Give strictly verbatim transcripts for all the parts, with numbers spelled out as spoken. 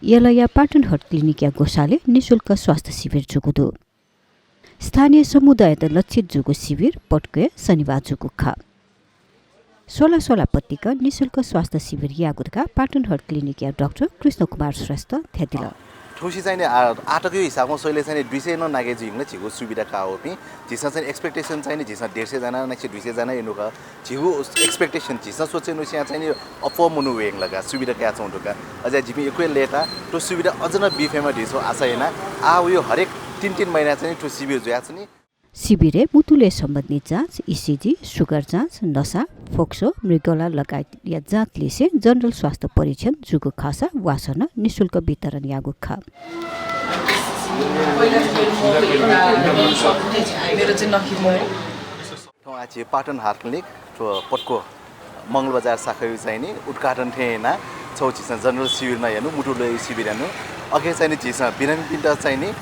यलया पाटन हर्ट क्लिनिकया ग्वसालय् निशुल्क स्वास्थ्य शिविर जूगु दु। स्थानीय समुदाययात लक्षित जूगु शिविर पटकय् शनिबार जूगु खः। स्वला स्वला पतिक निशुल्क स्वास्थ्य शिविर याःगु धकाः पाटन हर्ट क्लिनिकया डाक्टर कृष्ण कुमार श्रेष्ठ धयादिल। थुसी चाहिँ नि, आ, आःतकया हिसाबमा स्वइले चाहिँ नि दुई सय नं नाघे जुइगु ला झीगु सुविधा काःपिं। झीसं चाहिँ expectation चाहिँ नि झीसं डेढ सय जना, नाइसे दुई सय जना यनु का। झीगु expectation झीसं सोचे नुस्यां चाहिँ नि अप्वः मनू वयेगु ला का, सुविधा कयाच्वंगु दु का। अझ जिपिं यक्व लय्ताः थ्व सुविधा अझ नं बी फयेमा धइगु आशा याना। आः वयो हरेक तीन तीन महिना चाहिँ नि थ्व शिविर जुयाच्वनी। शिविरय् मुतु ल्वय् सम्बन्धी जाँच, इसिजी, सुगर जाँच, नसा, फोक्सो, मृगौला लगायतया जाँच लिसे जनरल स्वास्थ्य परीक्षण जूगु खःसा वासः नं निशुल्क वितरण याःगु खः। मेरो चाहिँ नखिर थौं आः झी पाटन हार्ट क्लिनिक थ्व पटको मंगलबजार शाखायु चाहिँ नि उद्घाटन थें याना छौ झीसं जनरल शिविर नं यानु, मुतु ल्वय् शिविर यानु। अखे चाहिँ नि झीसं बिरामीपिन्त चाहिँ नि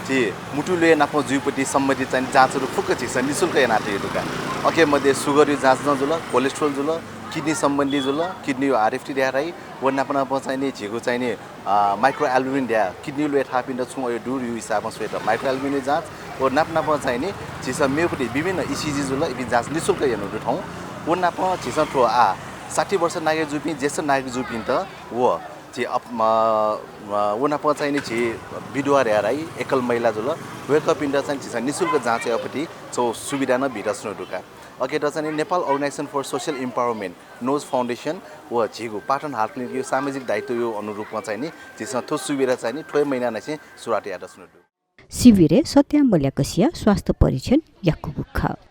झी मुतु ल्वय् नाप जुइपति सम्बन्धित चाहिँ नि जाँचहरू फुक्क झीसं निशुल्क यानातयागु दु का। अखे मध्ये सुगरयु जाँच नं जुल, कोलेस्ट्रोल जुल, किडनी सम्बन्धी जुल, किडनीयु आरएफटी धयाः धाइ, व नाप नाप चाहिँ नि झीगु चाहिँ नि अ, माइक्रो एल्बुमिन धयाः किडनी ल्वय् थाःपिन्त छुं अयो दुरयु हिसाबं स्वयेत माइक्रो एल्बुमिन जाँच व नाप नाप चाहिँ नि झीसं मेपति विभिन्न इसिजी जुल, इपिं जाँच निशुल्क यानु दु थौं। व नाप झीसं थ्व आः साठी वर्ष नागरिक जूपिं ज्येष्ठ नागरिक जूपिन्त व झी अप-, अ, अ, व नाप चाहिँ नि झी विधवा धयाः धाइ, एकल महिला जुल, वय्कःपिन्त चाहिँ झीसं निशुल्क जाँच यापति छौ सुविधा नं बिदा स्वनु दु का। अखेर चाहिँ नि Nepal Organization for Social Empowerment, नोज फाउन्डेसन व झीगु पाटन हार्ट क्लिनिकयु सामाजिक दायित्वयु अनुरूपमा चाहिँ नि झीसं थ्व सुविधा चाहिँ नि थ्व महिना नाइसे सुरुवात यात स्वनु दु। शिविरय् सत्याम मल्याकसिया स्वास्थ्य परीक्षण याकूगु खः।